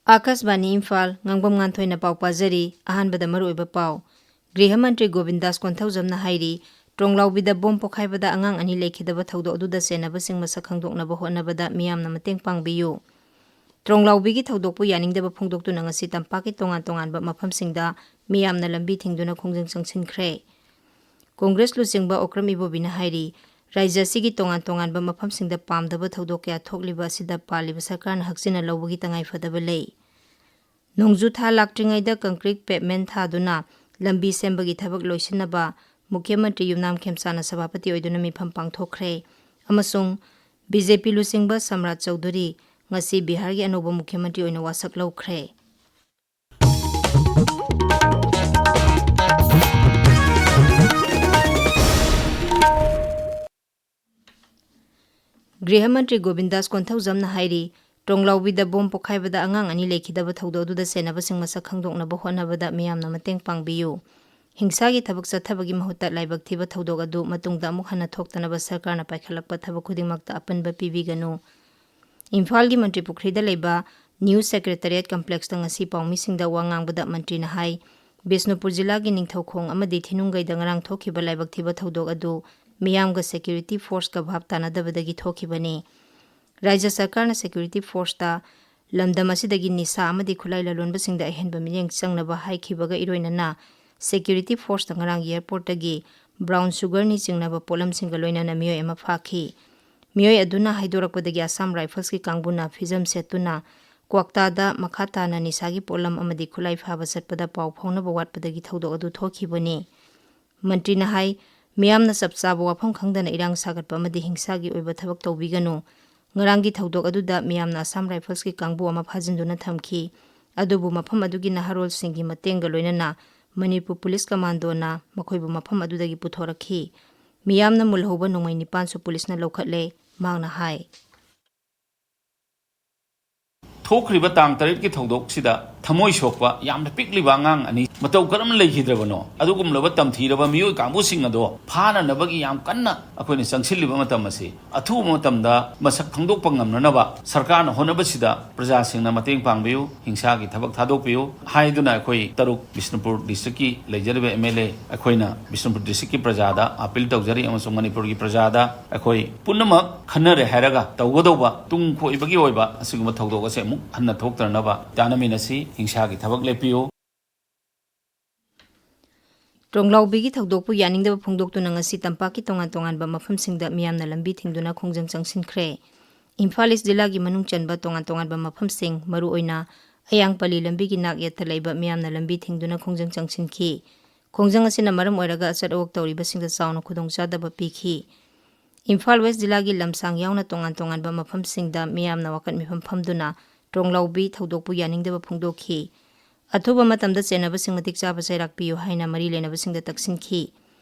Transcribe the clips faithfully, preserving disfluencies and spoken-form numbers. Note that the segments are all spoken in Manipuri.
ꯑꯥꯀꯥꯁꯕꯥꯅꯤ ꯏꯝꯐꯥꯜ, ꯉꯥꯡꯕꯝ ꯉꯥꯟꯊꯣꯏꯅ ꯄꯥꯎ ꯄꯥꯖꯔꯤ꯫ ꯑꯍꯥꯟꯕꯗ ꯃꯔꯨꯑꯣꯏꯕ ꯄꯥꯎ꯫ ꯒ꯭ꯔꯤꯍ ꯃꯟꯇ꯭ꯔꯤ ꯒꯣꯕꯤꯟꯗꯥꯁ ꯀꯣꯟꯊꯧꯖꯝꯅ ꯍꯥꯏꯔꯤ, ꯇ꯭ꯔꯣꯡꯂꯥꯎꯕꯤꯗ ꯕꯣꯝ ꯄꯣꯈꯥꯏꯕꯗ ꯑꯉꯥꯡ ꯑꯅꯤ ꯂꯩꯈꯤꯗꯕ ꯊꯧꯗꯣꯛ ꯑꯗꯨꯗ ꯆꯦꯟꯅꯕꯁꯤꯡ ꯃꯁꯛ ꯈꯪꯗꯣꯛꯅꯕ ꯍꯣꯠꯅꯕꯗ ꯃꯤꯌꯥꯝꯅ ꯃꯇꯦꯡ ꯄꯥꯡꯕꯤꯌꯨ꯫ ꯇ꯭ꯔꯣꯡꯂꯥꯎꯕꯤꯒꯤ ꯊꯧꯗꯣꯛꯄꯨ ꯌꯥꯅꯤꯡꯗꯕ ꯐꯣꯡꯗꯣꯛꯇꯨꯅ ꯉꯁꯤ ꯇꯝꯄꯥꯛꯀꯤ ꯇꯣꯉꯥꯟ ꯇꯣꯉꯥꯟꯕ ꯃꯐꯝꯁꯤꯡꯗ ꯃꯤꯌꯥꯝꯅ ꯂꯝꯕꯤ ꯊꯤꯡꯗꯨꯅ ꯈꯣꯡꯖꯪ ꯆꯪꯁꯤꯟꯈ꯭ꯔꯦ꯫ ꯀꯣꯡꯒ꯭ꯔꯦꯁ ꯂꯨꯆꯤꯡꯕ ꯑꯣꯀ꯭ꯔꯝ ꯏꯕꯣꯕꯤꯅ ꯍꯥꯏꯔꯤ, ꯔꯥꯖ꯭ꯌ ꯑꯁꯤꯒꯤ ꯇꯣꯉꯥꯟ ꯇꯣꯉꯥꯟꯕ ꯃꯐꯝꯁꯤꯡꯗ ꯄꯥꯝꯗꯕ ꯊꯧꯗꯣꯛ ꯀꯌꯥ ꯊꯣꯛꯂꯤꯕ ꯑꯁꯤꯗ ꯄꯥꯜꯂꯤꯕ ꯁꯔꯀꯥꯔꯅ ꯍꯛꯆꯤꯟꯅ ꯂꯧꯕꯒꯤ ꯇꯉꯥꯏꯐꯗꯕ ꯂꯩ꯫ ꯅꯣꯡꯖꯨ ꯊꯥ ꯂꯥꯛꯇ꯭ꯔꯤꯉꯩꯗ concrete pavement ꯊꯥꯗꯨꯅ ꯂꯝꯕꯤ ꯁꯦꯝꯕꯒꯤ ꯊꯕꯛ ꯂꯣꯏꯁꯤꯟꯅꯕ ꯃꯨꯈ꯭ꯌ ꯃꯟꯇ꯭ꯔꯤ ꯌꯨꯝꯅꯥꯝ ꯈꯦꯝꯆꯥꯅ ꯁꯚꯥꯄꯇꯤ ꯑꯣꯏꯗꯨꯅ ꯃꯤꯐꯝ ꯄꯥꯡꯊꯣꯛꯈ꯭ꯔꯦ꯫ ꯑꯃꯁꯨꯡ BJP ꯂꯨꯆꯤꯡꯕ ꯁꯝꯔꯥꯖ ꯆꯧꯙꯨꯔꯤ ꯉꯁꯤ ꯕꯤꯍꯥꯔꯒꯤ ꯑꯅꯧꯕ ꯃꯨꯈ꯭ꯌ ꯃꯟꯇ꯭ꯔꯤ ꯑꯣꯏꯅ ꯋꯥꯁꯛ ꯂꯧꯈ꯭ꯔꯦ꯫ ꯒ꯭ꯔꯤꯍ ꯃꯟꯇ꯭ꯔꯤ ꯒꯣꯕꯤꯟꯗꯥꯁ ꯀꯣꯟꯊꯧꯖꯝꯅ ꯍꯥꯏꯔꯤ, ꯇ꯭ꯔꯣꯡꯂꯥꯎꯕꯤꯗ ꯕꯣꯝ ꯄꯣꯈꯥꯏꯕꯗ ꯑꯉꯥꯡ ꯑꯅꯤ ꯂꯩꯈꯤꯗꯕ ꯊꯧꯗꯣꯛ ꯑꯗꯨꯗ ꯆꯦꯟꯅꯕꯁꯤꯡ ꯃꯁꯛ ꯈꯪꯗꯣꯛꯅꯕ ꯍꯣꯠꯅꯕꯗ ꯃꯤꯌꯥꯝꯅ ꯃꯇꯦꯡ ꯄꯥꯡꯕꯤꯌꯨ꯫ ꯍꯤꯡꯁꯥꯒꯤ ꯊꯕꯛ ꯆꯠꯊꯕꯒꯤ ꯃꯍꯨꯠꯇ ꯂꯥꯏꯕꯛ ꯊꯤꯕ ꯊꯧꯗꯣꯛ ꯑꯗꯨ ꯃꯇꯨꯡꯗ ꯑꯃꯨꯛ ꯍꯟꯅ ꯊꯣꯛꯇꯅꯕ ꯁꯔꯀꯥꯔꯅ ꯄꯥꯏꯈꯠꯂꯛꯄ ꯊꯕꯛ ꯈꯨꯗꯤꯡꯃꯛꯇ ꯑꯄꯟꯕ ꯄꯤꯕꯤꯒꯅꯨ꯫ ꯏꯝꯐꯥꯜꯒꯤ ꯃꯟꯇ꯭ꯔꯤ ꯄꯨꯈ꯭ꯔꯤꯗ ꯂꯩꯕ New Secretariat Complexꯇ ꯉꯁꯤ ꯄꯥꯎꯃꯤꯁꯤꯡꯗ ꯋꯥ ꯉꯥꯡꯕꯗ ꯃꯟꯇ꯭ꯔꯤꯅ ꯍꯥꯏ, ꯕꯤꯁꯅꯨꯄꯨꯔ ꯖꯤꯂꯥꯒꯤ ꯅꯤꯡꯊꯧꯈꯣꯡ ꯑꯃꯗꯤ ꯊꯤꯅꯨꯡꯒꯩꯗ ꯉꯔꯥꯡ ꯊꯣꯛꯈꯤꯕ ꯂꯥꯏꯕꯛ ꯊꯤꯕ ꯊꯧꯗꯣꯛ ꯑꯗꯨ ꯃꯤꯌꯥꯝꯒ security forceꯀ ꯚꯥꯞ ꯇꯥꯅꯗꯕꯗꯒꯤ ꯊꯣꯛꯈꯤꯕꯅꯤ꯫ ꯔꯥꯖ꯭ꯌ ꯁꯔꯀꯥꯔꯅ security forceꯇ ꯂꯝꯗꯝ ꯑꯁꯤꯗꯒꯤ ꯅꯤꯁꯥ ꯑꯃꯗꯤ ꯈꯨꯠꯂꯥꯏ ꯂꯂꯣꯟꯕꯁꯤꯡꯗ ꯑꯍꯦꯟꯕ ꯃꯤꯠꯌꯦꯡ ꯆꯪꯅꯕ ꯍꯥꯏꯈꯤꯕꯒ ꯏꯔꯣꯏꯅꯅ, security forceꯇ ꯉꯔꯥꯡ airportꯇꯒꯤ brown sugarꯅꯤ ꯆꯤꯡꯅꯕ ꯄꯣꯠꯂꯝꯁꯤꯡꯒ ꯂꯣꯏꯅꯅ ꯃꯤꯑꯣꯏ ꯑꯃ ꯐꯥꯈꯤ꯫ ꯃꯤꯑꯣꯏ ꯑꯗꯨꯅ ꯍꯥꯏꯗꯣꯔꯛꯄꯗꯒꯤ Assam Riflesꯀꯤ ꯀꯥꯡꯕꯨꯅ ꯐꯤꯖꯝ ꯁꯦꯠꯇꯨꯅ ꯀ꯭ꯋꯥꯛꯇꯥꯗ ꯃꯈꯥ ꯇꯥꯅ ꯅꯤꯁꯥꯒꯤ ꯄꯣꯠꯂꯝ ꯑꯃꯗꯤ ꯈꯨꯠꯂꯥꯏ ꯐꯥꯕ ꯆꯠꯄꯗ ꯄꯥꯎ ꯐꯥꯎꯅꯕ ꯋꯥꯠꯄꯗꯒꯤ ꯊꯧꯗꯣꯛ ꯑꯗꯨ ꯊꯣꯛꯈꯤꯕꯅꯤ꯫ ꯃꯟꯇ꯭ꯔꯤꯅ ꯍꯥꯏ, ꯃꯤꯌꯥꯝꯅ ꯆꯞ ꯆꯥꯕ ꯋꯥꯐꯝ ꯈꯪꯗꯅ ꯏꯔꯥꯡ ꯁꯥꯒꯠꯄ ꯑꯃꯗꯤ ꯍꯤꯡꯁꯥꯒꯤ ꯑꯣꯏꯕ ꯊꯕꯛ ꯇꯧꯕꯤꯒꯅꯨ꯫ ꯉꯔꯥꯡꯒꯤ ꯊꯧꯗꯣꯛ ꯑꯗꯨꯗ ꯃꯤꯌꯥꯝꯅ Assam Riflesꯀꯤ ꯀꯥꯡꯕꯨ ꯑꯃ ꯐꯥꯖꯤꯟꯗꯨꯅ ꯊꯝꯈꯤ꯫ ꯑꯗꯨꯕꯨ ꯃꯐꯝ ꯑꯗꯨꯒꯤ ꯅꯍꯥꯔꯣꯜꯁꯤꯡꯒꯤ ꯃꯇꯦꯡꯒ ꯂꯣꯏꯅꯅ ꯃꯅꯤꯄꯨꯔ ꯄꯨꯂꯤꯁ ꯀꯃꯥꯟꯗꯣꯅ ꯃꯈꯣꯏꯕꯨ ꯃꯐꯝ ꯑꯗꯨꯗꯒꯤ ꯄꯨꯊꯣꯔꯛꯈꯤ꯫ ꯃꯤꯌꯥꯝꯅ ꯃꯨꯜꯍꯧꯕ ꯅꯣꯡꯃꯩ ꯅꯤꯄꯥꯟꯁꯨ ꯄꯨꯂꯤꯁꯅ ꯂꯧꯈꯠꯂꯦ, ꯃꯍꯥꯛꯅ ꯍꯥꯏ꯫ ꯊꯣꯛꯈ꯭ꯔꯤꯕ ꯇꯥꯡ ꯇꯔꯦꯠꯀꯤ ꯊꯧꯗꯣꯛꯁꯤꯗ ꯊꯃꯣꯏ ꯁꯣꯛꯄ ꯌꯥꯝꯅ ꯄꯤꯛꯂꯤꯕ ꯑꯉꯥꯡ ꯑꯅꯤ ꯃꯇꯧ ꯀꯔꯝꯅ ꯂꯩꯈꯤꯗ꯭ꯔꯕꯅꯣ? ꯑꯗꯨꯒꯨꯝꯂꯕ ꯇꯝꯊꯤꯔꯕ ꯃꯤꯑꯣꯏ ꯀꯥꯡꯕꯨꯁꯤꯡ ꯑꯗꯣ ꯐꯥꯅꯅꯕꯒꯤ ꯌꯥꯝ ꯀꯟꯅ ꯑꯩꯈꯣꯏꯅ ꯆꯪꯁꯤꯜꯂꯤꯕ ꯃꯇꯝ ꯑꯁꯤ ꯑꯊꯨꯕ ꯃꯇꯝꯗ ꯃꯁꯛ ꯈꯪꯗꯣꯛꯄ ꯉꯝꯅꯅꯕ ꯁꯔꯀꯥꯔꯅ ꯍꯣꯠꯅꯕꯁꯤꯗ ꯄ꯭ꯔꯖꯥꯁꯤꯡꯅ ꯃꯇꯦꯡ ꯄꯥꯡꯕꯤꯌꯨ, ꯍꯤꯡꯁꯥꯒꯤ ꯊꯕꯛ ꯊꯥꯗꯣꯛꯄꯤꯌꯨ ꯍꯥꯏꯗꯨꯅ ꯑꯩꯈꯣꯏ ꯇꯔꯨꯛ ꯕꯤꯁꯅꯨꯄꯨꯔ ꯗꯤꯁꯇ꯭ꯔꯤꯛꯀꯤ ꯂꯩꯖꯔꯤꯕ ꯑꯦꯝ ꯑꯦꯜ ꯑꯦ ꯑꯩꯈꯣꯏꯅ ꯕꯤꯁꯅꯨꯄꯨꯔ ꯗꯤꯁꯇ꯭ꯔꯤꯛꯀꯤ ꯄ꯭ꯔꯖꯥꯗ ꯑꯥꯄꯤꯜ ꯇꯧꯖꯔꯤ ꯑꯃꯁꯨꯡ ꯃꯅꯤꯄꯨꯔꯒꯤ ꯄ꯭ꯔꯖꯥꯗ ꯑꯩꯈꯣꯏ ꯄꯨꯝꯅꯃꯛ ꯈꯟꯅꯔꯦ ꯍꯥꯏꯔꯒ ꯇꯧꯒꯗꯧꯕ ꯇꯨꯡ ꯀꯣꯏꯕꯒꯤ ꯑꯣꯏꯕ ꯑꯁꯤꯒꯨꯝꯕ ꯊꯧꯗꯣꯛ ꯑꯁꯦ ꯑꯃꯨꯛ ꯍꯟꯅ ꯊꯣꯛꯇꯅꯕ ꯇꯥꯟꯅꯃꯤꯟꯅꯁꯤ꯫ ꯍꯤꯡꯁꯥꯒꯤ ꯊꯕꯛ ꯂꯦꯞꯄꯤꯌꯨ꯫ ꯇ꯭ꯔꯣꯡꯂꯥꯎꯕꯤꯒꯤ ꯊꯧꯗꯣꯛꯄꯨ ꯌꯥꯅꯤꯡꯗꯕ ꯐꯣꯡꯗꯣꯛꯇꯨꯅ ꯉꯁꯤ ꯇꯝꯄꯥꯛꯀꯤ ꯇꯣꯉꯥꯟ ꯇꯣꯉꯥꯟꯕ ꯃꯐꯝꯁꯤꯡꯗ ꯃꯤꯌꯥꯝꯅ ꯂꯝꯕꯤ ꯊꯤꯡꯗꯨꯅ ꯈꯣꯡꯖꯪ ꯆꯪꯁꯤꯟꯈ꯭ꯔꯦ꯫ ꯏꯝꯐꯥꯜ ꯏꯁ ꯖꯤꯂꯥꯒꯤ ꯃꯅꯨꯡ ꯆꯟꯕ ꯇꯣꯉꯥꯟ ꯇꯣꯉꯥꯟꯕ ꯃꯐꯝꯁꯤꯡ, ꯃꯔꯨꯑꯣꯏꯅ ꯑꯌꯥꯡꯄꯜꯂꯤ ꯂꯝꯕꯤꯒꯤ ꯅꯥꯛ ꯌꯦꯠꯇ ꯂꯩꯕ ꯃꯤꯌꯥꯝꯅ ꯂꯝꯕꯤ ꯊꯤꯡꯗꯨꯅ ꯈꯣꯡꯖꯪ ꯆꯪꯁꯤꯟꯈꯤ꯫ ꯈꯣꯡꯖꯪ ꯑꯁꯤꯅ ꯃꯔꯝ ꯑꯣꯏꯔꯒ ꯑꯆꯠ ꯑꯋꯣꯛ ꯇꯧꯔꯤꯕꯁꯤꯡꯗ ꯆꯥꯎꯅ ꯈꯨꯗꯣꯡꯆꯥꯗꯕ ꯄꯤꯈꯤ꯫ ꯏꯝꯐꯥꯜ ꯋꯦꯁ ꯖꯤꯂꯥꯒꯤ ꯂꯝꯁꯥꯡ ꯌꯥꯎꯅ ꯇꯣꯉꯥꯟ ꯇꯣꯉꯥꯟꯕ ꯃꯐꯝꯁꯤꯡꯗ ꯃꯤꯌꯥꯝꯅ ꯋꯥꯀꯠ ꯃꯤꯐꯝ ꯐꯝꯗꯨꯅ ꯇ꯭ꯔꯣꯡꯂꯥꯎꯕꯤ ꯊꯧꯗꯣꯛꯄꯨ ꯌꯥꯅꯤꯡꯗꯕ ꯐꯣꯡꯗꯣꯛꯈꯤ꯫ ꯑꯊꯨꯕ ꯃꯇꯝꯗ ꯆꯦꯟꯅꯕꯁꯤꯡ ꯃꯇꯤꯛ ꯆꯥꯕ ꯆꯩꯔꯥꯛ ꯄꯤꯌꯨ ꯍꯥꯏꯅ ꯃꯔꯤ ꯂꯩꯅꯕꯁꯤꯡꯗ ꯇꯛꯁꯤꯟꯈꯤ꯫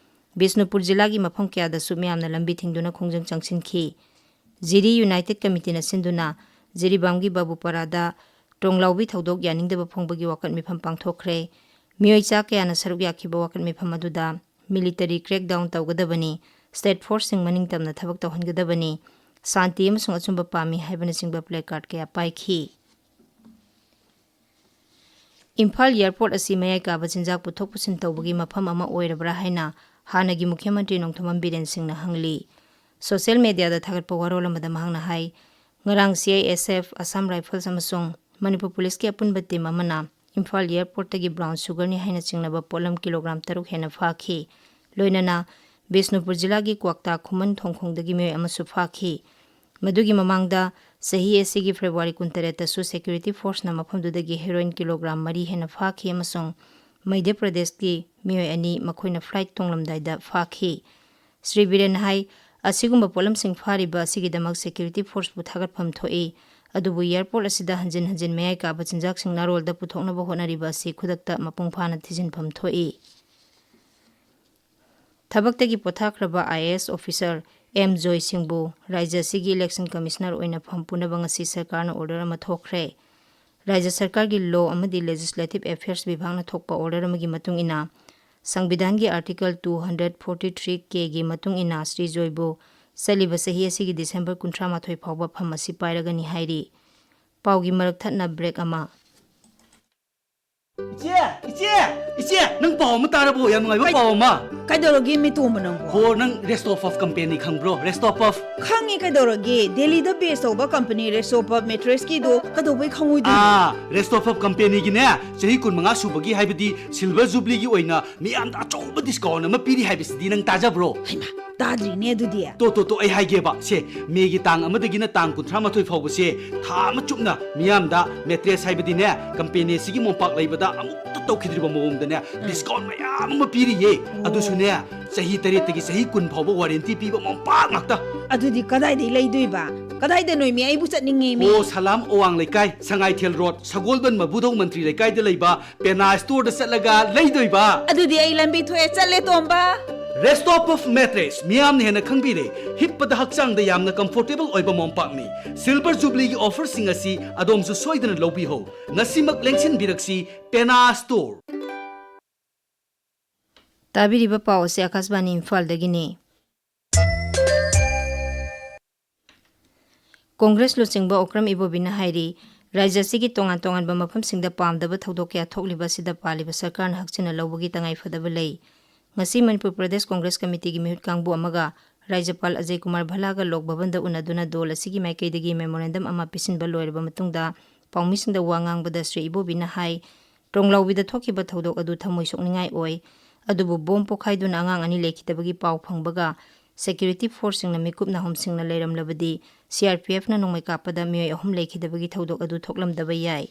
ꯕꯤꯁꯅꯨꯄꯨꯔ ꯖꯤꯂꯥꯒꯤ ꯃꯐꯝ ꯀꯌꯥꯗꯁꯨ ꯃꯤꯌꯥꯝꯅ ꯂꯝꯕꯤ ꯊꯤꯡꯗꯨꯅ ꯈꯣꯡꯖꯪ ꯆꯪꯁꯤꯟꯈꯤ꯫ ꯖꯤꯔꯤ ꯌꯨꯅꯥꯏꯇꯦꯗ ꯀꯃꯤꯇꯤꯅ ꯁꯤꯟꯗꯨꯅ ꯖꯤꯔꯤꯕꯥꯝꯒꯤ ꯕꯥꯕꯨꯄꯥꯔꯥꯗ ꯇ꯭ꯔꯣꯡꯂꯥꯎꯕꯤ ꯊꯧꯗꯣꯛ ꯌꯥꯅꯤꯡꯗꯕ ꯐꯣꯡꯕꯒꯤ ꯋꯥꯀꯠ ꯃꯤꯐꯝ ꯄꯥꯡꯊꯣꯛꯈ꯭ꯔꯦ꯫ ꯃꯤꯑꯣꯏ ꯆꯥ ꯀꯌꯥꯅ ꯁꯔꯨꯛ ꯌꯥꯈꯤꯕ ꯋꯥꯀꯠ ꯃꯤꯐꯝ ꯑꯗꯨꯗ ꯃꯤꯂꯤꯇꯔꯤ ꯀ꯭ꯔꯦꯛꯗꯥꯎꯟ ꯇꯧꯒꯗꯕꯅꯤ, ꯁ꯭ꯇꯦꯠ ꯐꯣꯔꯁꯁꯤꯡ ꯃꯅꯤꯡ ꯇꯝꯅ ꯊꯕꯛ ꯇꯧꯍꯟꯒꯗꯕꯅꯤ, ꯁꯥꯟꯇꯤ ꯑꯃꯁꯨꯡ ꯑꯆꯨꯝꯕ ꯄꯥꯝꯃꯤ ꯍꯥꯏꯕꯅꯆꯤꯡꯕ ꯄ꯭ꯂꯦꯀꯥꯔꯗ ꯀꯌꯥ ꯄꯥꯏꯈꯤ꯫ ꯏꯝꯐꯥꯜ ꯑꯦꯌꯔꯄꯣꯔꯠ ꯑꯁꯤ ꯃꯌꯥꯏ ꯀꯥꯕ ꯆꯤꯟꯖꯥꯛ ꯄꯨꯊꯣꯛ ꯄꯨꯁꯤꯟ ꯇꯧꯕꯒꯤ ꯃꯐꯝ ꯑꯃ ꯑꯣꯏꯔꯕ꯭ꯔꯥ ꯍꯥꯏꯅ ꯍꯥꯟꯅꯒꯤ ꯃꯨꯈ꯭ꯌ ꯃꯟꯇ꯭ꯔꯤ ꯅꯣꯡꯊꯣꯝꯕꯝ ꯕꯤꯔꯦꯟ ꯁꯤꯡꯅ ꯍꯪꯂꯤ꯫ ꯁꯣꯁꯤꯌꯦꯜ ꯃꯦꯗꯤꯌꯥꯗ ꯊꯥꯒꯠꯄ ꯋꯥꯔꯣꯜ ꯑꯃꯗ ꯃꯍꯥꯛꯅ ꯍꯥꯏ, ꯉꯔꯥꯡ C I S F, Assam rifles ꯑꯃꯁꯨꯡ ꯃꯅꯤꯄꯨꯔ ꯄꯨꯂꯤꯁꯀꯤ ꯑꯄꯨꯟꯕ ꯇꯤꯝ ꯑꯃꯅ ꯏꯝꯐꯥꯜ ꯑꯦꯌꯔꯄꯣꯔꯠꯇꯒꯤ ꯕ꯭ꯔꯥꯎꯟ ꯁꯨꯒꯔꯅꯤ ꯍꯥꯏꯅ ꯆꯤꯡꯅꯕ ꯄꯣꯠꯂꯝ ꯀꯤꯂꯣꯒ꯭ꯔꯥꯝ ꯇꯔꯨꯛ ꯍꯦꯟꯅ ꯐꯥꯈꯤ꯫ ꯂꯣꯏꯅꯅ ꯕꯤꯁꯅꯨꯄꯨꯔ ꯖꯤꯂꯥꯒꯤ ꯀ꯭ꯋꯥꯛꯇꯥ ꯈꯨꯃꯟ ꯊꯣꯡꯈꯣꯡꯗꯒꯤ ꯃꯤꯑꯣꯏ ꯑꯃꯁꯨ ꯐꯥꯈꯤ꯫ ꯃꯗꯨꯒꯤ ꯃꯃꯥꯡꯗ ꯆꯍꯤ ꯑꯁꯤꯒꯤ ꯐꯦꯕ꯭ꯔꯨꯋꯥꯔꯤ ꯀꯨꯟꯇꯔꯦꯠꯇꯁꯨ ꯁꯦꯀ꯭ꯌꯨꯔꯤꯇꯤ ꯐꯣꯔꯁꯅ ꯃꯐꯝꯗꯨꯗꯒꯤ ꯍꯦꯔꯣꯏꯟ ꯀꯤꯂꯣꯒ꯭ꯔꯥꯝ ꯃꯔꯤ ꯍꯦꯟꯅ ꯐꯥꯈꯤ ꯑꯃꯁꯨꯡ ꯃꯙ꯭ꯌ ꯄ꯭ꯔꯗꯦꯁꯀꯤ ꯃꯤꯑꯣꯏ ꯑꯅꯤ ꯃꯈꯣꯏꯅ ꯐ꯭ꯂꯥꯏꯠ ꯇꯣꯡꯂꯝꯗꯥꯏꯗ ꯐꯥꯈꯤ꯫ ꯁ꯭ꯔꯤ ꯕꯤꯔꯦꯟꯅ ꯍꯥꯏ, ꯑꯁꯤꯒꯨꯝꯕ ꯄꯣꯠꯂꯝꯁꯤꯡ ꯐꯥꯔꯤꯕ ꯑꯁꯤꯒꯤꯗꯃꯛ ꯁꯦꯀ꯭ꯌꯨꯔꯤꯇꯤ ꯐꯣꯔꯁꯄꯨ ꯊꯥꯒꯠꯐꯝ ꯊꯣꯛꯏ, ꯑꯗꯨꯕꯨ ꯑꯦꯌꯔꯄꯣꯔꯠ ꯑꯁꯤꯗ ꯍꯟꯖꯤꯟ ꯍꯟꯖꯤꯟ ꯃꯌꯥꯏ ꯀꯥꯕ ꯆꯤꯟꯖꯥꯛꯁꯤꯡ ꯅꯥꯔꯣꯜꯗ ꯄꯨꯊꯣꯛꯅꯕ ꯍꯣꯠꯅꯔꯤꯕ ꯑꯁꯤ ꯈꯨꯗꯛꯇ ꯃꯄꯨꯡ ꯐꯥꯅ ꯊꯤꯖꯤꯟꯐꯝ ꯊꯣꯛꯏ꯫ ꯊꯕꯛꯇꯒꯤ ꯄꯣꯊꯥꯈ꯭ꯔꯕ I A S officer M ꯖꯣꯏ ꯁꯤꯡꯕꯨ ꯔꯥꯖ꯭ꯌ ꯑꯁꯤꯒꯤ ꯏꯂꯦꯛꯁꯟ ꯀꯃꯤꯁꯅꯔ ꯑꯣꯏꯅ ꯐꯝ ꯄꯨꯅꯕ ꯉꯁꯤ ꯁꯔꯀꯥꯔꯅ ꯑꯣꯔꯗꯔ ꯑꯃ ꯊꯣꯛꯈ꯭ꯔꯦ꯫ ꯔꯥꯖ꯭ꯌ ꯁꯔꯀꯥꯔꯒꯤ ꯂꯣ ꯑꯃꯗꯤ ꯂꯦꯖꯤꯁꯂꯦꯇꯤꯚ ꯑꯦꯐꯤꯌꯔꯁ ꯕꯤꯚꯥꯒꯅ ꯊꯣꯛꯄ ꯑꯣꯔꯗꯔ ꯑꯃꯒꯤ ꯃꯇꯨꯡ ꯏꯟꯅ, ꯁꯪꯕꯤꯙꯥꯟꯒꯤ article two hundred forty three ꯀꯦꯒꯤ ꯃꯇꯨꯡ ꯏꯟꯅ ꯁ꯭ꯔꯤ ꯖꯣꯏꯕꯨ ꯆꯠꯂꯤꯕ ꯆꯍꯤ ꯑꯁꯤꯒꯤ ꯗꯤꯁꯦꯝꯕꯔ ꯀꯨꯟꯊ꯭ꯔꯥ ꯃꯥꯊꯣꯏ ꯐꯥꯎꯕ ꯐꯝ ꯑꯁꯤ ꯄꯥꯏꯔꯒꯅꯤ ꯍꯥꯏꯔꯤ꯫ ꯄꯥꯎꯒꯤ ꯃꯔꯛ ꯊꯠꯅ ꯕ꯭ꯔꯦꯛ ꯑꯃ꯫ ꯏꯆꯦ! ꯏꯆꯦ! ꯏꯆꯦ! ꯅꯪ ꯄꯥꯎ ꯑꯃ ꯇꯥꯔꯕꯣ? ꯌꯥꯝ ꯅꯨꯡꯉꯥꯏꯕ ꯀꯩ-, ꯄꯥꯎ ꯑꯃ! ꯀꯩꯗꯧꯔꯒꯦ, ꯃꯤꯇꯣꯝꯕ ꯅꯪꯕꯣ? ꯍꯣ, ꯅꯪ ꯔꯦꯁꯇꯣ ꯄꯐ ꯀꯝꯄꯦꯅꯤ ꯈꯪꯕ꯭ꯔꯣ? ꯔꯦꯁꯇꯣ ꯄꯐ? ꯈꯪꯉꯤ, ꯀꯩꯗꯧꯔꯒꯦ? ꯗꯦꯜꯂꯤꯗ ꯕꯦꯁ ꯇꯧꯕ ꯀꯝꯄꯦꯅꯤ ꯔꯦꯁꯇꯣ ꯄꯐ ꯃꯦꯇ꯭ꯔꯦꯁꯀꯤꯗꯣ ꯀꯩꯗꯧꯕꯩ ꯈꯪꯉꯣꯏꯗꯣꯏꯅꯣ? ꯑꯥ, ꯔꯦꯁꯇꯣ ꯄꯐ ꯀꯝꯄꯦꯅꯤꯒꯤꯅꯦ, ꯆꯍꯤ ꯀꯨꯟꯃꯉꯥ ꯁꯨꯕꯒꯤ, ꯍꯥꯏꯕꯗꯤ ꯁꯤꯜꯚꯔ ꯖꯨꯕ꯭ꯂꯤꯒꯤ ꯑꯣꯏꯅ ꯃꯤꯌꯥꯝꯗ ꯑꯆꯧꯕ ꯗꯤꯁꯀꯥꯎꯟ ꯑꯃ ꯄꯤꯔꯤ ꯍꯥꯏꯕꯁꯤꯗꯤ ꯅꯪ ꯇꯥꯖꯕ꯭ꯔꯣ? ꯍꯩꯃꯥ, ꯇꯥꯗ꯭ꯔꯤꯅꯦ ꯑꯗꯨꯗꯤ꯫ ꯇꯣ, ꯇꯣ, ꯇꯣ, ꯑꯩ ꯍꯥꯏꯒꯦꯕ꯫ ꯁꯦ, ꯃꯦꯒꯤ ꯇꯥꯡ ꯑꯃꯗꯒꯤꯅ ꯇꯥꯡ ꯀꯨꯟꯊ꯭ꯔꯥ ꯃꯥꯊꯣꯏ ꯐꯥꯎꯕꯁꯦ ꯊꯥ ꯑꯃ ꯆꯨꯞꯅ ꯃꯤꯌꯥꯝꯗ ꯃꯦꯇ꯭ꯔꯦꯁ, ꯍꯥꯏꯕꯗꯤꯅꯦ, ꯀꯝꯄꯦꯅꯤ ꯑꯁꯤꯒꯤ ꯃꯣꯝꯄꯥꯛ ꯂꯩꯕꯗ ꯑꯃꯨꯛꯇ ꯇꯧꯈꯤꯗ꯭ꯔꯤꯕ ꯃꯑꯣꯡꯗꯅꯦ, ꯎꯝ, ꯗꯤꯁꯀꯥꯎꯟ ꯃꯌꯥꯝ ꯑꯃ ꯄꯤꯔꯤꯌꯦ꯫ ꯑꯣ꯫ ꯑꯗꯨꯁꯨꯅꯦ, ꯆꯍꯤ ꯇꯔꯦꯠꯇꯒꯤ ꯆꯍꯤ ꯀꯨꯟ ꯐꯥꯎꯕ ꯋꯥꯔꯦꯟꯇꯤ ꯄꯤꯕ ꯃꯣꯝꯄꯥꯛ ꯉꯥꯛꯇ꯫ ꯑꯗꯨꯗꯤ ꯀꯗꯥꯏꯗꯩ ꯂꯩꯗꯣꯏꯕ? ꯀꯗꯥꯏꯗꯅꯣ ꯃꯤ? ꯑꯩꯕꯨ ꯆꯠꯅꯤꯡꯉꯦ ꯃꯤ꯫ ꯑꯣ, ꯁꯂꯥꯝ ꯑꯋꯥꯡ ꯂꯩꯀꯥꯏ, ꯁꯉꯥꯏꯊꯦꯜ ꯔꯣꯗ, ꯁꯒꯣꯜꯕꯟ ꯃꯕꯨꯙꯧ ꯃꯟꯇ꯭ꯔꯤ ꯂꯩꯀꯥꯏꯗ ꯂꯩꯕ ꯄꯦꯅꯥ ꯁ꯭ꯇꯣꯔꯗ ꯆꯠꯂꯒ ꯂꯩꯗꯣꯏꯕ꯫ ꯑꯗꯨꯗꯤ ꯑꯩ ꯂꯝꯕꯤ ꯊꯣꯛꯑꯦ, ꯆꯠꯂꯦ, ꯇꯣꯝꯕ꯫ ꯔꯦꯁꯇꯣ ꯄꯐ ꯃꯦꯇ꯭ꯔꯦꯁ ꯃꯤꯌꯥꯝꯅ ꯍꯦꯟꯅ ꯈꯪꯕꯤꯔꯦ꯫ ꯍꯤꯞꯄꯗ ꯍꯛꯆꯥꯡꯗ ꯌꯥꯝꯅ ꯀꯝꯐꯣꯔꯇꯦꯕꯜ ꯑꯣꯏꯕ ꯃꯣꯝꯄꯥꯛꯅꯤ꯫ ꯁꯤꯜꯚꯔ ꯖꯨꯕ꯭ꯂꯤꯒꯤ ꯑꯣꯐꯔꯁꯤꯡ ꯑꯁꯤ ꯑꯗꯣꯝꯁꯨ ꯁꯣꯏꯗꯅ ꯂꯧꯕꯤꯍꯧ꯫ ꯉꯁꯤꯃꯛ ꯂꯦꯡꯁꯤꯟꯕꯤꯔꯛꯁꯤ, ꯄꯦꯅꯥ ꯁ꯭ꯇꯣꯔ꯫ ꯇꯥꯕꯤꯔꯤꯕ ꯄꯥꯎ ꯑꯁꯤ ꯑꯀꯥꯁꯕꯥꯅꯤ ꯏꯝꯐꯥꯜꯗꯒꯤꯅꯤ꯫ ꯀꯣꯡꯒ꯭ꯔꯦꯁ ꯂꯨꯆꯤꯡꯕ ꯑꯣꯀ꯭ꯔꯝ ꯏꯕꯣꯕꯤꯅ ꯍꯥꯏꯔꯤ, ꯔꯥꯖ꯭ꯌ ꯑꯁꯤꯒꯤ ꯇꯣꯉꯥꯟ ꯇꯣꯉꯥꯟꯕ ꯃꯐꯝꯁꯤꯡꯗ ꯄꯥꯝꯗꯕ ꯊꯧꯗꯣꯛ ꯀꯌꯥ ꯊꯣꯛꯂꯤꯕ ꯑꯁꯤꯗ ꯄꯥꯜꯂꯤꯕ ꯁꯔꯀꯥꯔꯅ ꯍꯛꯆꯤꯟꯅ ꯂꯧꯕꯒꯤ ꯇꯉꯥꯏꯐꯗꯕ ꯂꯩ꯫ ꯉꯁꯤ ꯃꯅꯤꯄꯨꯔ ꯄ꯭ꯔꯗꯦꯁ ꯀꯣꯡꯒ꯭ꯔꯦꯁ ꯀꯃꯤꯇꯤꯒꯤ ꯃꯤꯍꯨꯠ ꯀꯥꯡꯕꯨ ꯑꯃꯒ ꯔꯥꯖ꯭ꯌꯄꯥꯜ ꯑꯖꯌ ꯀꯨꯃꯥꯔ ꯚꯜꯂꯥꯒ ꯂꯣꯛ ꯚꯕꯟꯗ ꯎꯅꯗꯨꯅ ꯗꯣꯜ ꯑꯁꯤꯒꯤ ꯃꯥꯏꯀꯩꯗꯒꯤ ꯃꯦꯃꯣꯔꯦꯟꯗꯝ ꯑꯃ ꯄꯤꯁꯤꯟꯕ ꯂꯣꯏꯔꯕ ꯃꯇꯨꯡꯗ ꯄꯥꯎꯃꯤꯁꯤꯡꯗ ꯋꯥ ꯉꯥꯡꯕꯗ ꯁ꯭ꯔꯤ ꯏꯕꯣꯕꯤꯅ ꯍꯥꯏ, ꯇ꯭ꯔꯣꯡꯂꯥꯎꯕꯤꯗ ꯊꯣꯛꯈꯤꯕ ꯊꯧꯗꯣꯛ ꯑꯗꯨ ꯊꯃꯣꯏ ꯁꯣꯛꯅꯤꯡꯉꯥꯏ ꯑꯣꯏ꯫ ꯑꯗꯨꯕꯨ ꯕꯣꯝ ꯄꯣꯈꯥꯏꯗꯨꯅ ꯑꯉꯥꯡ ꯑꯅꯤ ꯂꯩꯈꯤꯗꯕꯒꯤ ꯄꯥꯎ ꯐꯪꯕꯒ ꯁꯦꯀ꯭ꯌꯨꯔꯤꯇꯤ ꯐꯣꯔꯁꯁꯤꯡꯅ ꯃꯤꯀꯨꯞꯅ ꯍꯣꯝꯁꯤꯡꯅ ꯂꯩꯔꯝꯂꯕꯗꯤ ꯁꯤ ꯑꯥꯔ ꯄꯤ ꯑꯦꯐꯅ ꯅꯣꯡꯃꯩ ꯀꯥꯞꯄꯗ ꯃꯤꯑꯣꯏ ꯑꯍꯨꯝ ꯂꯩꯈꯤꯗꯕꯒꯤ ꯊꯧꯗꯣꯛ ꯑꯗꯨ ꯊꯣꯛꯂꯝꯗꯕ ꯌꯥꯏ꯫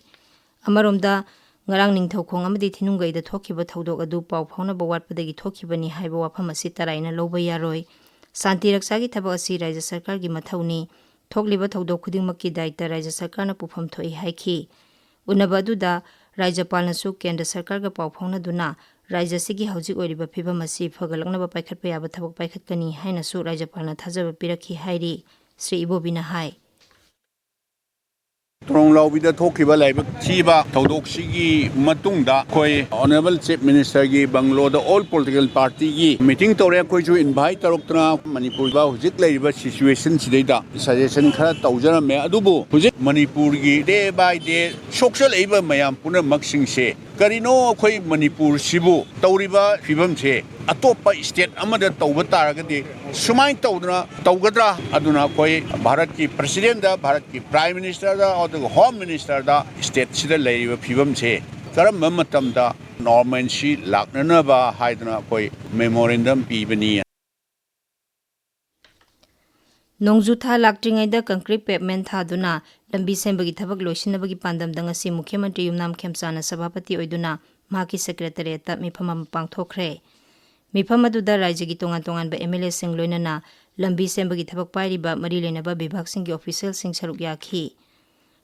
ꯑꯃꯔꯣꯝꯗ, ꯉꯔꯥꯡ ꯅꯤꯡꯊꯧꯈꯣꯡ ꯑꯃꯗꯤ ꯊꯤꯅꯨꯡꯒꯩꯗ ꯊꯣꯛꯈꯤꯕ ꯊꯧꯗꯣꯛ ꯑꯗꯨ ꯄꯥꯎ ꯐꯥꯎꯅꯕ ꯋꯥꯠꯄꯗꯒꯤ ꯊꯣꯛꯈꯤꯕꯅꯤ ꯍꯥꯏꯕ ꯋꯥꯐꯝ ꯑꯁꯤ ꯇꯔꯥꯏꯅ ꯂꯧꯕ ꯌꯥꯔꯣꯏ꯫ ꯁꯥꯟꯇꯤ ꯔꯛꯁꯥꯒꯤ ꯊꯕꯛ ꯑꯁꯤ ꯔꯥꯖ꯭ꯌ ꯁꯔꯀꯥꯔꯒꯤ ꯃꯊꯧꯅꯤ꯫ ꯊꯣꯛꯂꯤꯕ ꯊꯧꯗꯣꯛ ꯈꯨꯗꯤꯡꯃꯛꯀꯤ ꯗꯥꯏꯇ ꯔꯥꯖ꯭ꯌ ꯁꯔꯀꯥꯔꯅ ꯄꯨꯐꯝ ꯊꯣꯛꯏ ꯍꯥꯏꯈꯤ꯫ ꯎꯅꯕ ꯑꯗꯨꯗ ꯔꯥꯖ꯭ꯌꯄꯥꯜꯅꯁꯨ ꯀꯦꯟꯗ꯭ꯔ ꯁꯔꯀꯥꯔꯒ ꯄꯥꯎ ꯐꯥꯎꯅꯗꯨꯅ ꯔꯥꯖ꯭ꯌ ꯑꯁꯤꯒꯤ ꯍꯧꯖꯤꯛ ꯑꯣꯏꯔꯤꯕ ꯐꯤꯕꯝ ꯑꯁꯤ ꯐꯒꯠꯂꯛꯅꯕ ꯄꯥꯏꯈꯠꯄ ꯌꯥꯕ ꯊꯕꯛ ꯄꯥꯏꯈꯠꯀꯅꯤ ꯍꯥꯏꯅꯁꯨ ꯔꯥꯖ꯭ꯌꯄꯥꯜꯅ ꯊꯥꯖꯕ ꯄꯤꯔꯛꯈꯤ ꯍꯥꯏꯔꯤ꯫ ꯁ꯭ꯔꯤ ꯏꯕꯣꯕꯤꯅ ꯍꯥꯏ꯫ ꯇꯣꯔꯣꯡ ꯂꯥꯎꯕꯤꯗ ꯊꯣꯛꯈꯤꯕ ꯂꯥꯏꯕꯛ ꯊꯤꯕ ꯊꯧꯗꯣꯛꯁꯤꯒꯤ ꯃꯇꯨꯡꯗ ꯑꯩꯈꯣꯏ Honourable Chief Minister ꯒꯤ ꯕꯪꯒꯂꯣꯗ all political party ꯒꯤ meeting ꯇꯧꯔꯦ꯫ ꯑꯩꯈꯣꯏꯁꯨ invite ꯇꯧꯔꯛꯇꯅ ꯃꯅꯤꯄꯨꯔꯗ ꯍꯧꯖꯤꯛ ꯂꯩꯔꯤꯕ situation ꯁꯤꯗꯩꯗ suggestion ꯈꯔ ꯇꯧꯖꯔꯝꯃꯦ꯫ ꯑꯗꯨꯕꯨ ꯍꯧꯖꯤꯛ ꯃꯅꯤꯄꯨꯔꯒꯤ day by day ꯁꯣꯛꯆꯜꯂꯛꯏꯕ ꯃꯌꯥꯝ ꯄꯨꯝꯅꯃꯛꯁꯤꯡꯁꯦ ꯀꯔꯤꯅꯣ ꯑꯩꯈꯣꯏ ꯃꯅꯤꯄꯨꯔꯁꯤꯕꯨ ꯇꯧꯔꯤꯕ ꯐꯤꯕꯝꯁꯦ ꯑꯇꯣꯞꯄ state ꯑꯃꯗ ꯇꯧꯕ ꯇꯥꯔꯒꯗꯤ ꯁꯨꯃꯥꯏꯅ ꯇꯧꯗꯅ ꯇꯧꯒꯗ꯭ꯔꯥ? ꯑꯗꯨꯅ ꯑꯩꯈꯣꯏ ꯚꯥꯔꯠꯀꯤ President ꯗ, ꯚꯥꯔꯠꯀꯤ Prime Minister ꯗ, ꯑꯗꯨꯒ Home Minister ꯗ state ꯁꯤꯗ ꯂꯩꯔꯤꯕ ꯐꯤꯕꯝꯁꯦ ꯀꯔꯝꯕ ꯃꯇꯝꯗ normalcy ꯂꯥꯛꯅꯅꯕ ꯍꯥꯏꯗꯅ ꯑꯩꯈꯣꯏ memorandum ꯄꯤꯕꯅꯤ꯫ ꯅꯣꯡꯖꯨ ꯊꯥ ꯂꯥꯛꯇ꯭ꯔꯤꯉꯩꯗ concrete pavement ꯊꯥꯗꯨꯅ ꯂꯝꯕꯤ ꯁꯦꯝꯕꯒꯤ ꯊꯕꯛ ꯂꯣꯏꯁꯤꯟꯅꯕꯒꯤ ꯄꯥꯟꯗꯝꯗ ꯉꯁꯤ ꯃꯨꯈ꯭ꯌ ꯃꯟꯇ꯭ꯔꯤ ꯌꯨꯝꯅꯥꯝ ꯈꯦꯝꯆꯥꯟꯅ ꯁꯚꯥꯄꯇꯤ ꯑꯣꯏꯗꯨꯅ ꯃꯍꯥꯛꯀꯤ secretariat ꯇ ꯃꯤꯐꯝ ꯑꯃ ꯄꯥꯡꯊꯣꯛꯈ꯭ꯔꯦ꯫ ꯃꯤꯐꯝ ꯑꯗꯨꯗ ꯔꯥꯖ꯭ꯌꯒꯤ ꯇꯣꯉꯥꯟ ꯇꯣꯉꯥꯟꯕ MLA ꯁꯤꯡ ꯂꯣꯏꯅꯅ ꯂꯝꯕꯤ ꯁꯦꯝꯕꯒꯤ ꯊꯕꯛ ꯄꯥꯏꯔꯤꯕ ꯃꯔꯤ ꯂꯩꯅꯕ ꯕꯤꯚꯥꯒꯁꯤꯡꯒꯤ official ꯁꯤꯡ ꯁꯔꯨꯛ ꯌꯥꯈꯤ꯫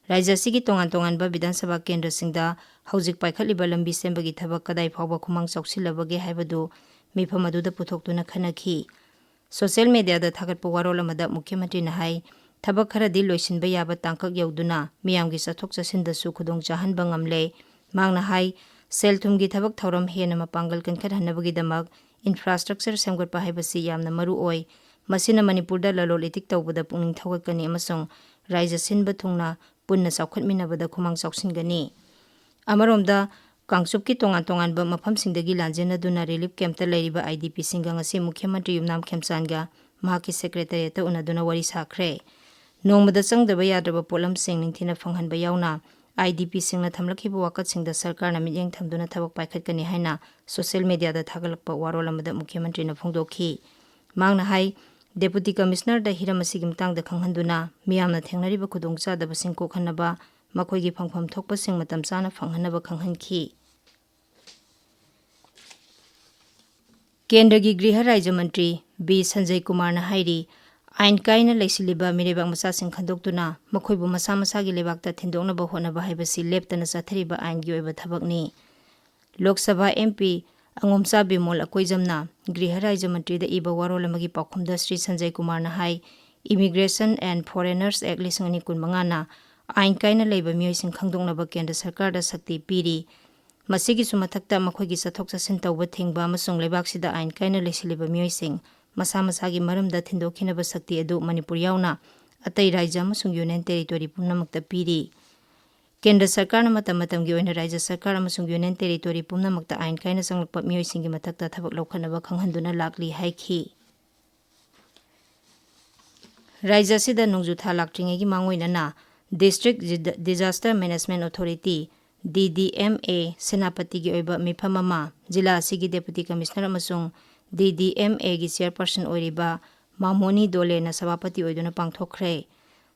ꯔꯥꯖ꯭ꯌ ꯑꯁꯤꯒꯤ ꯇꯣꯉꯥꯟ ꯇꯣꯉꯥꯟꯕ ꯕꯤꯙꯥꯟ ꯁꯚꯥ ꯀꯦꯟꯗ꯭ꯔꯁꯤꯡꯗ ꯍꯧꯖꯤꯛ ꯄꯥꯏꯈꯠꯂꯤꯕ ꯂꯝꯕꯤ ꯁꯦꯝꯕꯒꯤ ꯊꯕꯛ ꯀꯗꯥꯏ ꯐꯥꯎꯕ ꯈꯨꯃꯥꯡ ꯆꯥꯎꯁꯤꯜꯂꯕꯒꯦ ꯍꯥꯏꯕꯗꯨ ꯃꯤꯐꯝ ꯑꯗꯨꯗ ꯄꯨꯊꯣꯛꯇꯨꯅ ꯈꯟꯅꯈꯤ꯫ Social media ꯗ ꯊꯥꯒꯠꯄ ꯋꯥꯔꯣꯜ ꯑꯃꯗ ꯃꯨꯈ꯭ꯌ ꯃꯟꯇ꯭ꯔꯤꯅ ꯍꯥꯏ, ꯊꯕꯛ ꯈꯔꯗꯤ ꯂꯣꯏꯁꯤꯟꯕ ꯌꯥꯕ ꯇꯥꯡꯀꯛ ꯌꯧꯗꯨꯅ ꯃꯤꯌꯥꯝꯒꯤ ꯆꯠꯊꯣꯛ ꯆꯠꯁꯤꯟꯗꯁꯨ ꯈꯨꯗꯣꯡ ꯆꯥꯍꯟꯕ ꯉꯝꯂꯦ꯫ ꯃꯍꯥꯛꯅ ꯍꯥꯏ, ꯁꯦꯜ ꯊꯨꯝꯒꯤ ꯊꯕꯛ ꯊꯧꯔꯝ ꯍꯦꯟꯅ ꯃꯄꯥꯡꯒꯜ ꯀꯟꯈꯠꯍꯟꯅꯕꯒꯤꯗꯃꯛ infrastructure ꯁꯦꯝꯒꯠꯄ ꯍꯥꯏꯕꯁꯤ ꯌꯥꯝꯅ ꯃꯔꯨ ꯑꯣꯏ꯫ ꯃꯁꯤꯅ ꯃꯅꯤꯄꯨꯔꯗ ꯂꯂꯣꯟ ꯏꯇꯤꯛ ꯇꯧꯕꯗ ꯄꯨꯛꯅꯤꯡ ꯊꯧꯒꯠꯀꯅꯤ ꯑꯃꯁꯨꯡ ꯔꯥꯖ꯭ꯌ ꯁꯤꯟꯕ ꯊꯨꯡꯅ ꯄꯨꯟꯅ ꯆꯥꯎꯈꯠꯃꯤꯟꯅꯕꯗ ꯈꯨꯃꯥꯡ ꯆꯥꯎꯁꯤꯟꯒꯅꯤ꯫ ꯑꯃꯔꯣꯝꯗ, ꯀꯥꯡꯆꯨꯞꯀꯤ ꯇꯣꯉꯥꯟ ꯇꯣꯉꯥꯟꯕ ꯃꯐꯝꯁꯤꯡꯗꯒꯤ ꯂꯥꯟꯖꯦꯟꯅꯗꯨꯅ relief camp ꯇ ꯂꯩꯔꯤꯕ IDP ꯁꯤꯡꯒ ꯉꯁꯤ ꯃꯨꯈ꯭ꯌ ꯃꯟꯇ꯭ꯔꯤ ꯌꯨꯝꯅꯥꯝ ꯈꯦꯝꯆꯥꯟꯒ ꯃꯍꯥꯛꯀꯤ secretariat ꯇ ꯎꯅꯗꯨꯅ ꯋꯥꯔꯤ ꯁꯥꯈ꯭ꯔꯦ꯫ ꯅꯣꯡꯃꯗ ꯆꯪꯗꯕ ꯌꯥꯗ꯭ꯔꯕ ꯄꯣꯠꯂꯝꯁꯤꯡ ꯅꯤꯡꯊꯤꯅ ꯐꯪꯍꯟꯕ ꯌꯥꯎꯅ IDP ꯁꯤꯡꯅ ꯊꯝꯂꯛꯈꯤꯕ ꯋꯥꯀꯠꯁꯤꯡꯗ ꯁꯔꯀꯥꯔꯅ ꯃꯤꯠꯌꯦꯡ ꯊꯝꯗꯨꯅ ꯊꯕꯛ ꯄꯥꯏꯈꯠꯀꯅꯤ ꯍꯥꯏꯅ social media ꯗ ꯊꯥꯒꯠꯂꯛꯄ ꯋꯥꯔꯣꯜ ꯑꯃꯗ ꯃꯨꯈ꯭ꯌ ꯃꯟꯇ꯭ꯔꯤꯅ ꯐꯣꯡꯗꯣꯛꯈꯤ꯫ ꯃꯍꯥꯛꯅ ꯍꯥꯏ, Deputy Commissioner ꯗ ꯍꯤꯔꯝ ꯑꯁꯤꯒꯤ ꯃꯇꯥꯡꯗ ꯈꯪꯍꯟꯗꯨꯅ ꯃꯤꯌꯥꯝꯅ ꯊꯦꯡꯅꯔꯤꯕ ꯈꯨꯗꯣꯡꯆꯥꯗꯕꯁꯤꯡ ꯀꯣꯛꯍꯟꯅꯕ, ꯃꯈꯣꯏꯒꯤ ꯐꯪꯐꯝ ꯊꯣꯛꯄꯁꯤꯡ ꯃꯇꯝ ꯆꯥꯅ ꯐꯪꯍꯟꯅꯕ ꯈꯪꯍꯟꯈꯤ꯫ ꯀꯦꯟꯗ꯭ꯔꯒꯤ ꯒ꯭ꯔꯤꯍ ꯔꯥꯖ꯭ꯌ ꯃꯟꯇ꯭ꯔꯤ ꯕꯤ ꯁꯟꯖꯌ ꯀꯨꯃꯥꯔꯅ ꯍꯥꯏꯔꯤ, ꯑꯥꯏꯟ ꯀꯥꯏꯅ ꯂꯩꯁꯤꯜꯂꯤꯕ ꯃꯤꯔꯩꯕꯥꯛ ꯃꯆꯥꯁꯤꯡ ꯈꯟꯗꯣꯛꯇꯨꯅ ꯃꯈꯣꯏꯕꯨ ꯃꯁꯥ ꯃꯁꯥꯒꯤ ꯂꯩꯕꯥꯛꯇ ꯊꯤꯟꯗꯣꯛꯅꯕ ꯍꯣꯠꯅꯕ ꯍꯥꯏꯕꯁꯤ ꯂꯦꯞꯇꯅ ꯆꯠꯊꯔꯤꯕ ꯑꯥꯏꯟꯒꯤ ꯑꯣꯏꯕ ꯊꯕꯛꯅꯤ꯫ ꯂꯣꯛ ꯁꯚꯥ MP ꯑꯉꯣꯝꯆꯥ ꯕꯤꯃꯣꯜ ꯑꯀꯣꯏꯖꯝꯅ ꯒ꯭ꯔꯤꯍ ꯔꯥꯖ꯭ꯌ ꯃꯟꯇ꯭ꯔꯤꯗ ꯏꯕ ꯋꯥꯔꯣꯜ ꯑꯃꯒꯤ ꯄꯥꯎꯈꯨꯝꯗ ꯁ꯭ꯔꯤ ꯁꯟꯖꯌ ꯀꯨꯃꯥꯔꯅ ꯍꯥꯏ, Immigration and Foreigners Act ꯂꯤꯁꯤꯡ ꯑꯅꯤ ꯀꯨꯟꯃꯉꯥꯅ ꯑꯥꯏꯟ ꯀꯥꯏꯅ ꯂꯩꯕ ꯃꯤꯑꯣꯏꯁꯤꯡ ꯈꯪꯗꯣꯛꯅꯕ ꯀꯦꯟꯗ꯭ꯔ ꯁꯔꯀꯥꯔꯗ ꯁꯛꯇꯤ ꯄꯤꯔꯤ꯫ ꯃꯁꯤꯒꯤꯁꯨ ꯃꯊꯛꯇ ꯃꯈꯣꯏꯒꯤ ꯆꯠꯊꯣꯛ ꯆꯠꯁꯤꯟ ꯇꯧꯕ ꯊꯤꯡꯕ ꯑꯃꯁꯨꯡ ꯂꯩꯕꯥꯛꯁꯤꯗ ꯑꯥꯏꯟ ꯀꯥꯏꯅ ꯂꯩꯁꯤꯜꯂꯤꯕ ꯃꯤꯑꯣꯏꯁꯤꯡ ꯃꯁꯥ ꯃꯁꯥꯒꯤ ꯃꯔꯝꯗ ꯊꯤꯟꯗꯣꯛꯈꯤꯅꯕ ꯁꯛꯇꯤ ꯑꯗꯨ ꯃꯅꯤꯄꯨꯔ ꯌꯥꯎꯅ ꯑꯇꯩ ꯔꯥꯖ꯭ꯌ ꯑꯃꯁꯨꯡ ꯌꯨꯅꯤꯌꯟ ꯇꯦꯔꯤꯇꯣꯔꯤ ꯄꯨꯝꯅꯃꯛꯇ ꯄꯤꯔꯤ꯫ ꯀꯦꯟꯗ꯭ꯔ ꯁꯔꯀꯥꯔꯅ ꯃꯇꯝ ꯃꯇꯝꯒꯤ ꯑꯣꯏꯅ ꯔꯥꯖ꯭ꯌ ꯁꯔꯀꯥꯔ ꯑꯃꯁꯨꯡ ꯌꯨꯅꯤꯌꯟ ꯇꯦꯔꯤꯇꯣꯔꯤ ꯄꯨꯝꯅꯃꯛꯇ ꯑꯥꯏꯟ ꯀꯥꯏꯅ ꯆꯪꯂꯛꯄ ꯃꯤꯑꯣꯏꯁꯤꯡꯒꯤ ꯃꯊꯛꯇ ꯊꯕꯛ ꯂꯧꯈꯠꯅꯕ ꯈꯪꯍꯟꯗꯨꯅ ꯂꯥꯛꯂꯤ ꯍꯥꯏꯈꯤ꯫ ꯔꯥꯖ꯭ꯌ ꯑꯁꯤꯗ ꯅꯣꯡꯖꯨ ꯊꯥ ꯂꯥꯛꯇ꯭ꯔꯤꯉꯩꯒꯤ ꯃꯥꯡꯑꯣꯏꯅꯅ District Disaster Management Authority, D D M A, ꯁꯦꯅꯥꯄꯇꯤꯒꯤ ꯑꯣꯏꯕ ꯃꯤꯐꯝ ꯑꯃ ꯖꯤꯂꯥ ꯑꯁꯤꯒꯤ Deputy Commissioner ꯑꯃꯁꯨꯡ D D M Aꯒꯤ Chairperson ꯑꯣꯏꯔꯤꯕ ꯃꯥꯃꯣꯅꯤ ꯗꯣꯂꯦꯅ ꯁꯚꯥꯄꯇꯤ ꯑꯣꯏꯗꯨꯅ ꯄꯥꯡꯊꯣꯛꯈ꯭ꯔꯦ꯫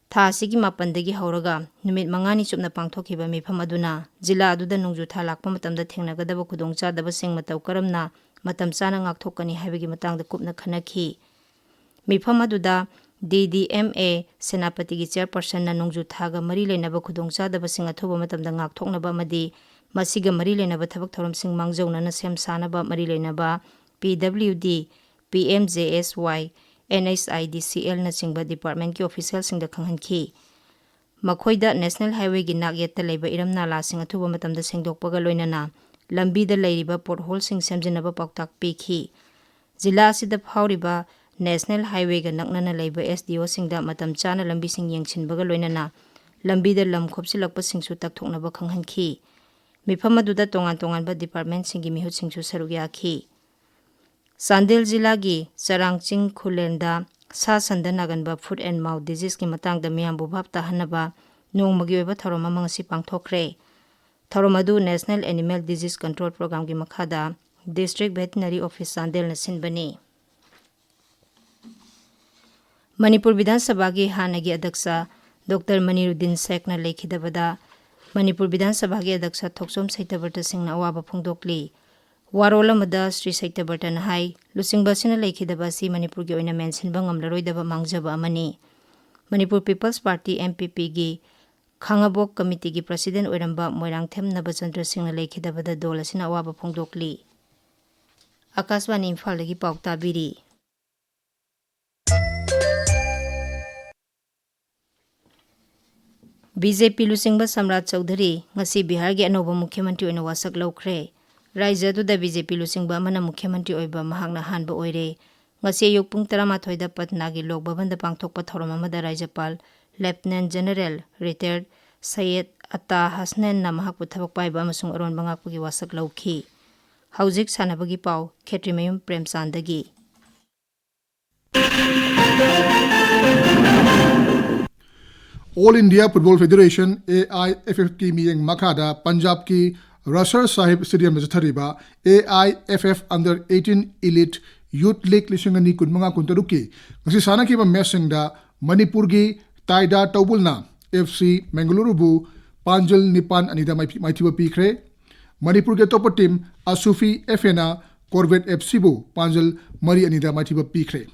ꯊꯥ ꯑꯁꯤꯒꯤ ꯃꯥꯄꯟꯗꯒꯤ ꯍꯧꯔꯒ ꯅꯨꯃꯤꯠ ꯃꯉꯥꯅꯤ ꯆꯨꯞꯅ ꯄꯥꯡꯊꯣꯛꯈꯤꯕ ꯃꯤꯐꯝ ꯑꯗꯨꯅ ꯖꯤꯂꯥ ꯑꯗꯨꯗ ꯅꯣꯡꯖꯨ ꯊꯥ ꯂꯥꯛꯄ ꯃꯇꯝꯗ ꯊꯦꯡꯅꯒꯗꯕ ꯈꯨꯗꯣꯡꯆꯥꯗꯕꯁꯤꯡ ꯃꯇꯧ ꯀꯔꯝꯅ ꯃꯇꯝ ꯆꯥꯅ ꯉꯥꯛꯊꯣꯛꯀꯅꯤ ꯍꯥꯏꯕꯒꯤ ꯃꯇꯥꯡꯗ ꯀꯨꯞꯅ ꯈꯟꯅꯈꯤ꯫ ꯃꯤꯐꯝ ꯑꯗꯨꯗ D D M A ꯁꯦꯅꯥꯄꯇꯤꯒꯤ Chairpersonꯅ ꯅꯣꯡꯖꯨ ꯊꯥꯒ ꯃꯔꯤ ꯂꯩꯅꯕ ꯈꯨꯗꯣꯡꯆꯥꯗꯕꯁꯤꯡ ꯑꯊꯨꯕ ꯃꯇꯝꯗ ꯉꯥꯛꯊꯣꯛꯅꯕ ꯑꯃꯗꯤ ꯃꯁꯤꯒ ꯃꯔꯤ ꯂꯩꯅꯕ ꯊꯕꯛ ꯊꯧꯔꯝꯁꯤꯡ ꯃꯥꯡꯖꯧꯅꯅ ꯁꯦꯝ ꯁꯥꯅꯕ ꯃꯔꯤ ꯂꯩꯅꯕ P W D, P M J S Y, N H I D C Lꯅꯆꯤꯡꯕ departmentꯀꯤ officialꯁꯤꯡꯗ ꯈꯪꯍꯟꯈꯤ꯫ ꯃꯈꯣꯏꯗ National Highwayꯒꯤ ꯅꯥꯛ ꯌꯦꯠꯇ ꯂꯩꯕ ꯏꯔꯝ ꯅꯥꯂꯥꯁꯤꯡ ꯑꯊꯨꯕ ꯃꯇꯝꯗ ꯁꯦꯡꯗꯣꯛꯄꯒ ꯂꯣꯏꯅꯅ ꯂꯝꯕꯤꯗ ꯂꯩꯔꯤꯕ potholeꯁꯤꯡ ꯁꯦꯝꯖꯤꯟꯅꯕ ꯄꯥꯎꯇꯥꯛ ꯄꯤꯈꯤ꯫ ꯖꯤꯂꯥ ꯑꯁꯤꯗ ꯐꯥꯎꯔꯤꯕ National Highwayꯒ ꯅꯛꯅꯅ ꯂꯩꯕ S D Oꯁꯤꯡꯗ ꯃꯇꯝ ꯆꯥꯅ ꯂꯝꯕꯤꯁꯤꯡ ꯌꯦꯡꯁꯤꯟꯕꯒ ꯂꯣꯏꯅꯅ ꯂꯝꯕꯤꯗ ꯂꯝ ꯈꯣꯞꯆꯤꯜꯂꯛꯄꯁꯤꯡꯁꯨ ꯇꯛꯊꯣꯛꯅꯕ ꯈꯪꯍꯟꯈꯤ꯫ ꯃꯤꯐꯝ ꯑꯗꯨꯗ ꯇꯣꯉꯥꯟ ꯇꯣꯉꯥꯟꯕ departmentꯁꯤꯡꯒꯤ ꯃꯤꯍꯨꯠꯁꯤꯡꯁꯨ ꯁꯔꯨꯛ ꯌꯥꯈꯤ꯫ ꯆꯥꯟꯗꯦꯜ ꯖꯤꯂꯥꯒꯤ ꯆꯔꯥꯡꯆꯤꯡ ꯈꯨꯂꯦꯟꯗ ꯁꯥ ꯁꯟꯗ ꯅꯥꯒꯟꯕ Foot and Mouth Diseaseꯀꯤ ꯃꯇꯥꯡꯗ ꯃꯤꯌꯥꯝꯕꯨ ꯚꯥꯞ ꯇꯥꯍꯟꯅꯕ ꯅꯣꯡꯃꯒꯤ ꯑꯣꯏꯕ ꯊꯧꯔꯝ ꯑꯃ ꯉꯁꯤ ꯄꯥꯡꯊꯣꯛꯈ꯭ꯔꯦ꯫ ꯊꯧꯔꯝ ꯑꯗꯨ National Animal Disease Control Programꯒꯤ ꯃꯈꯥꯗ District Veterinary Office ꯆꯥꯟꯗꯦꯜꯅ ꯁꯤꯟꯕꯅꯤ꯫ ꯃꯅꯤꯄꯨꯔ ꯕꯤꯙꯥꯟ ꯁꯚꯥꯒꯤ ꯍꯥꯟꯅꯒꯤ ꯑꯗ꯭ꯌꯛꯁ ꯗꯣꯛꯇꯔ ꯃꯅꯤꯔꯨꯗꯤꯟ ꯁꯦꯈꯅ ꯂꯩꯈꯤꯗꯕꯗ ꯃꯅꯤꯄꯨꯔ ꯕꯤꯙꯥꯟ ꯁꯚꯥꯒꯤ ꯑꯗ꯭ꯌꯛꯁ ꯊꯣꯛꯆꯣꯝ ꯁꯩꯇꯕ꯭ꯔꯇ ꯁꯤꯡꯅ ꯑꯋꯥꯕ ꯐꯣꯡꯗꯣꯛꯂꯤ꯫ ꯋꯥꯔꯣꯜ ꯑꯃꯗ ꯁ꯭ꯔꯤ ꯁꯩꯇꯕ꯭ꯔꯇꯅ ꯍꯥꯏ, ꯂꯨꯆꯤꯡꯕ ꯑꯁꯤꯅ ꯂꯩꯈꯤꯗꯕ ꯑꯁꯤ ꯃꯅꯤꯄꯨꯔꯒꯤ ꯑꯣꯏꯅ ꯃꯦꯟꯁꯤꯟꯕ ꯉꯝꯂꯔꯣꯏꯗꯕ ꯃꯥꯡꯖꯕ ꯑꯃꯅꯤ꯫ Manipur People's Party, M P Pꯒꯤ ꯈꯥꯡꯉꯕꯣꯛ ꯀꯃꯤꯇꯤꯒꯤ president ꯑꯣꯏꯔꯝꯕ ꯃꯣꯏꯔꯥꯡꯊꯦꯝ ꯅꯕꯆꯟꯗ꯭ꯔ ꯁꯤꯡꯅ ꯂꯩꯈꯤꯗꯕꯗ ꯗꯣꯜ ꯑꯁꯤꯅ ꯑꯋꯥꯕ ꯐꯣꯡꯗꯣꯛꯂꯤ꯫ ꯑꯥꯀꯥꯁꯕꯥꯅꯤ ꯏꯝꯐꯥꯜꯗꯒꯤ ꯄꯥꯎ ꯇꯥꯕꯤꯔꯤ꯫ ꯕꯤ ꯖꯦ ꯄꯤ ꯂꯨꯆꯤꯡꯕ ꯁꯝꯔꯥꯖ ꯆꯧꯙꯨꯔꯤ ꯉꯁꯤ ꯕꯤꯍꯥꯔꯒꯤ ꯑꯅꯧꯕ ꯃꯨꯈ꯭ꯌ ꯃꯟꯇ꯭ꯔꯤ ꯑꯣꯏꯅ ꯋꯥꯁꯛ ꯂꯧꯈ꯭ꯔꯦ꯫ ꯔꯥꯖ꯭ꯌ ꯑꯗꯨꯗ ꯕꯤ ꯖꯦ ꯄꯤ ꯂꯨꯆꯤꯡꯕ ꯑꯃꯅ ꯃꯨꯈ꯭ꯌ ꯃꯟꯇ꯭ꯔꯤ ꯑꯣꯏꯕ ꯃꯍꯥꯛꯅ ꯑꯍꯥꯟꯕ ꯑꯣꯏꯔꯦ꯫ ꯉꯁꯤ ꯑꯌꯨꯛ ꯄꯨꯡ ꯇꯔꯥꯃꯥꯊꯣꯏꯗ ꯄꯠꯅꯥꯒꯤ ꯂꯣꯛ ꯚꯕꯟꯗ ꯄꯥꯡꯊꯣꯛꯄ ꯊꯧꯔꯝ ꯑꯃꯗ ꯔꯥꯖ꯭ꯌꯄꯥꯜ ꯂꯦꯐꯇꯤꯅꯦꯟꯠ ꯖꯦꯅꯔꯦꯜ ꯔꯤꯇꯥꯌꯔꯗ ꯁꯩꯌꯦꯗ ꯑꯇꯥ ꯍꯁꯅꯦꯟꯅ ꯃꯍꯥꯛꯄꯨ ꯊꯕꯛ ꯄꯥꯏꯕ ꯑꯃꯁꯨꯡ ꯑꯔꯣꯟꯕ ꯉꯥꯛꯄꯒꯤ ꯋꯥꯁꯛ ꯂꯧꯈꯤ꯫ ꯍꯧꯖꯤꯛ ꯁꯥꯟꯅꯕꯒꯤ ꯄꯥꯎ ꯈꯦꯇ꯭ꯔꯤꯃꯌꯨꯝ ꯄ꯭ꯔꯦꯝꯆꯥꯟꯗꯒꯤ꯫ All India Football Federation, A I F F ꯀꯤ ꯃꯤꯠꯌꯦꯡ ꯃꯈꯥꯗ ꯄꯟꯖꯥꯕꯀꯤ ꯔꯁꯔ ꯁꯥꯍꯤꯕ ꯁ꯭ꯇꯦꯗꯤꯌꯝꯗ ꯆꯠꯊꯔꯤꯕ A I F F Under eighteen Elite Youth League ꯂꯤꯁꯤꯡ ꯑꯅꯤ ꯀꯨꯟꯃꯉꯥ ꯀꯨꯟꯇꯔꯨꯛꯀꯤ ꯉꯁꯤ ꯁꯥꯟꯅꯈꯤꯕ ꯃꯦꯆꯁꯤꯡꯗ ꯃꯅꯤꯄꯨꯔꯒꯤ ꯇꯥꯏꯗꯥ ꯇꯧꯕꯜꯅ F C ꯃꯦꯡꯒꯂꯨꯔꯨꯕꯨ ꯄꯥꯟꯖꯜ ꯅꯤꯄꯥꯟ ꯑꯅꯤꯗ ꯃꯥꯏꯊꯤ-, ꯃꯥꯏꯊꯤꯕ ꯄꯤꯈ꯭ꯔꯦ꯫ ꯃꯅꯤꯄꯨꯔꯒꯤ ꯑꯇꯣꯞꯄ ꯇꯤꯝ ꯑꯁꯨꯐꯤ F Aꯅ ꯀꯣꯔꯕꯦꯠ F Cꯕꯨ ꯄꯥꯟꯖꯜ ꯃꯔꯤ ꯑꯅꯤꯗ ꯃꯥꯏꯊꯤꯕ ꯄꯤꯈ꯭ꯔꯦ꯫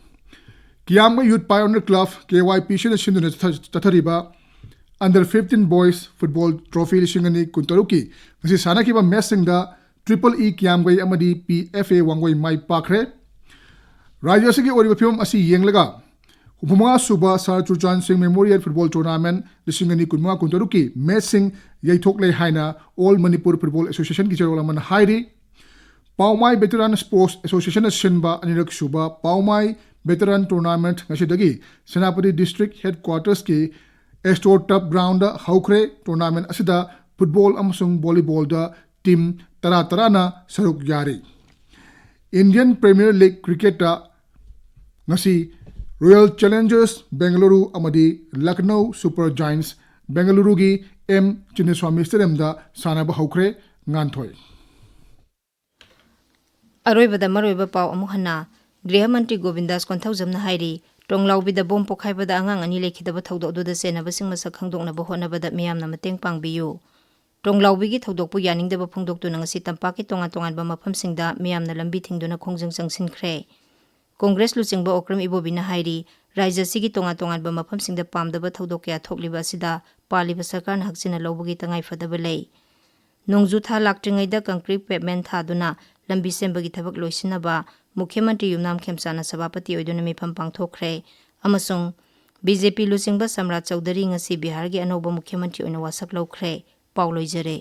ꯀꯤꯌꯥꯝꯒ ꯌꯨꯠ ꯄꯥꯏꯑꯣꯅꯤꯌꯔ ꯀ꯭ꯂꯕ, K Y P Cꯅ ꯁꯤꯟꯗꯨꯅ ꯆꯠꯊ-, ꯆꯠꯊꯔꯤꯕ Under fifteen Boys Football Trophy ꯂꯤꯁꯤꯡ ꯑꯅꯤ ꯀꯨꯟꯇꯔꯨꯛꯀꯤ ꯉꯁꯤ ꯁꯥꯟꯅꯈꯤꯕ ꯃꯦꯆꯁꯤꯡꯗ Triple E ꯀꯤꯌꯥꯝꯒꯩ ꯑꯃꯗꯤ P F A ꯋꯥꯡꯒꯣꯏ ꯃꯥꯏ ꯄꯥꯛꯈ꯭ꯔꯦ꯫ ꯔꯥꯖ꯭ꯌ ꯑꯁꯤꯒꯤ ꯑꯣꯏꯔꯤꯕ ꯐꯤꯕꯝ ꯑꯁꯤ ꯌꯦꯡꯂꯒ ꯍꯨꯝꯐꯨꯃꯉꯥ ꯁꯨꯕ ꯁꯥꯔ ꯆꯨꯔꯆꯥꯟ ꯁꯤꯡ ꯃꯦꯃꯣꯔꯤꯌꯦꯜ ꯐꯨꯠꯕꯣꯜ ꯇꯣꯔꯅꯥꯃꯦꯟꯠ ꯂꯤꯁꯤꯡ ꯑꯅꯤ ꯀꯨꯟꯃꯉꯥ ꯀꯨꯟꯇꯔꯨꯛꯀꯤ ꯃꯦꯆꯁꯤꯡ ꯌꯩꯊꯣꯛꯂꯦ ꯍꯥꯏꯅ ꯑꯣꯜ ꯃꯅꯤꯄꯨꯔ ꯐꯨꯠꯕꯣꯜ ꯑꯦꯁꯣꯁꯤꯌꯦꯁꯟꯒꯤ ꯆꯦꯔꯣꯜ ꯑꯃꯅ ꯍꯥꯏꯔꯤ꯫ ꯄꯥꯎꯃꯥꯏ ꯚꯦꯇꯔꯥꯟ ꯁ꯭ꯄꯣꯔꯠꯁ ꯑꯦꯁꯣꯁꯤꯌꯦꯁꯟꯅ ꯁꯤꯟꯕ ꯑꯅꯤꯔꯛ ꯁꯨꯕ ꯄꯥꯎꯃꯥꯏ ꯚꯦꯇꯔꯥꯟ ꯇꯣꯔꯅꯥꯃꯦꯟꯠ ꯉꯁꯤꯗꯒꯤ ꯁꯦꯅꯥꯄꯇꯤ ꯗꯤꯁꯇ꯭ꯔꯤꯛ ꯍꯦꯗꯀ꯭ꯋꯥꯇꯔꯁꯀꯤ ꯑꯦꯁꯇ꯭ꯔꯣ ꯇꯔꯐ ꯒ꯭ꯔꯥꯎꯟꯗ ꯍꯧꯈ꯭ꯔꯦ꯫ ꯇꯣꯔꯅꯥꯃꯦꯟꯠ ꯑꯁꯤꯗ ꯐꯨꯠꯕꯣꯜ ꯑꯃꯁꯨꯡ ꯚꯣꯂꯤꯕꯣꯜꯗ ꯇꯤꯝ ꯇꯔꯥ ꯇꯔꯥꯅ ꯁꯔꯨꯛ ꯌꯥꯔꯤ꯫ ꯏꯟꯗꯤꯌꯟ ꯄ꯭ꯔꯤꯃꯤꯌꯔ ꯂꯤꯒ ꯀ꯭ꯔꯤꯀꯦꯠꯇ ꯉꯁꯤ ꯔꯣꯌꯦꯜ ꯆꯦꯂꯦꯟꯖꯔꯁ ꯕꯦꯡꯒꯂꯨꯔꯨ ꯑꯃꯗꯤ ꯂꯈꯅꯧ ꯁꯨꯄꯔ ꯖꯥꯏꯟꯁ ꯕꯦꯡꯒꯂꯨꯔꯨꯒꯤ ꯑꯦꯝ ꯆꯤꯟꯅꯁ꯭ꯋꯥꯃꯤ ꯁ꯭ꯇꯦꯗꯤꯌꯝꯗ ꯁꯥꯟꯅꯕ ꯍꯧꯈ꯭ꯔꯦ꯫ ꯉꯥꯟꯊꯣꯏ꯫ ꯑꯔꯣꯏꯕꯗ ꯃꯔꯨꯑꯣꯏꯕ ꯄꯥꯎ ꯑꯃꯨꯛ ꯍꯟꯅ꯫ ꯒ꯭ꯔꯤꯍ ꯃꯟꯇ꯭ꯔꯤ ꯒꯣꯕꯤꯟꯗꯥꯁ ꯀꯣꯟꯊꯧꯖꯝꯅ ꯍꯥꯏꯔꯤ, ꯇꯣꯡꯂꯥꯎꯕꯤꯗ ꯕꯣꯝ ꯄꯣꯈꯥꯏꯕꯗ ꯑꯉꯥꯡ ꯑꯅꯤ ꯂꯩꯈꯤꯗꯕ ꯊꯧꯗꯣꯛ ꯑꯗꯨꯗ ꯆꯦꯟꯅꯕꯁꯤꯡ ꯃꯁꯛ ꯈꯪꯗꯣꯛꯅꯕ ꯍꯣꯠꯅꯕꯗ ꯃꯤꯌꯥꯝꯅ ꯃꯇꯦꯡ ꯄꯥꯡꯕꯤꯌꯨ꯫ ꯇꯣꯡꯂꯥꯎꯕꯤꯒꯤ ꯊꯧꯗꯣꯛꯄꯨ ꯌꯥꯅꯤꯡꯗꯕ ꯐꯣꯡꯗꯣꯛꯇꯨꯅ ꯉꯁꯤ ꯇꯝꯄꯥꯛꯀꯤ ꯇꯣꯉꯥꯟ ꯇꯣꯉꯥꯟꯕ ꯃꯐꯝꯁꯤꯡꯗ ꯃꯤꯌꯥꯝꯅ ꯂꯝꯕꯤ ꯊꯤꯡꯗꯨꯅ ꯈꯣꯡꯖꯪ ꯆꯪꯁꯤꯟꯈ꯭ꯔꯦ꯫ ꯀꯣꯡꯒ꯭ꯔꯦꯁ ꯂꯨꯆꯤꯡꯕ ꯑꯣꯀ꯭ꯔꯝ ꯏꯕꯣꯕꯤꯅ ꯍꯥꯏꯔꯤ, ꯔꯥꯖ꯭ꯌ ꯑꯁꯤꯒꯤ ꯇꯣꯉꯥꯟ ꯇꯣꯉꯥꯟꯕ ꯃꯐꯝꯁꯤꯡꯗ ꯄꯥꯝꯗꯕ ꯊꯧꯗꯣꯛ ꯀꯌꯥ ꯊꯣꯛꯂꯤꯕ ꯑꯁꯤꯗ ꯄꯥꯜꯂꯤꯕ ꯁꯔꯀꯥꯔꯅ ꯍꯛꯆꯤꯟꯅ ꯂꯧꯕꯒꯤ ꯇꯉꯥꯏꯐꯗꯕ ꯂꯩ꯫ ꯅꯣꯡꯖꯨ ꯊꯥ ꯂꯥꯛꯇ꯭ꯔꯤꯉꯩꯗ concrete pavement ꯊꯥꯗꯨꯅ ꯂꯝꯕꯤ ꯁꯦꯝꯕꯒꯤ ꯊꯕꯛ ꯂꯣꯏꯁꯤꯟꯅꯕ ꯃꯨꯈ꯭ꯌ ꯃꯟꯇ꯭ꯔꯤ ꯌꯨꯝꯅꯥꯝ ꯈꯦꯝꯆꯥꯟꯅ ꯁꯚꯥꯄꯇꯤ ꯑꯣꯏꯗꯨꯅ ꯃꯤꯐꯝ ꯄꯥꯡꯊꯣꯛꯈ꯭ꯔꯦ꯫ ꯑꯃꯁꯨꯡ ꯕꯤ ꯖꯦ ꯄꯤ ꯂꯨꯆꯤꯡꯕ ꯁꯝꯔꯥꯖ ꯆꯧꯙꯔꯤ ꯉꯁꯤ ꯕꯤꯍꯥꯔꯒꯤ ꯑꯅꯧꯕ ꯃꯨꯈ꯭ꯌ ꯃꯟꯇ꯭ꯔꯤ ꯑꯣꯏꯅ ꯋꯥꯁꯛ ꯂꯧꯈ꯭ꯔꯦ꯫ ꯄꯥꯎ ꯂꯣꯏꯖꯔꯦ꯫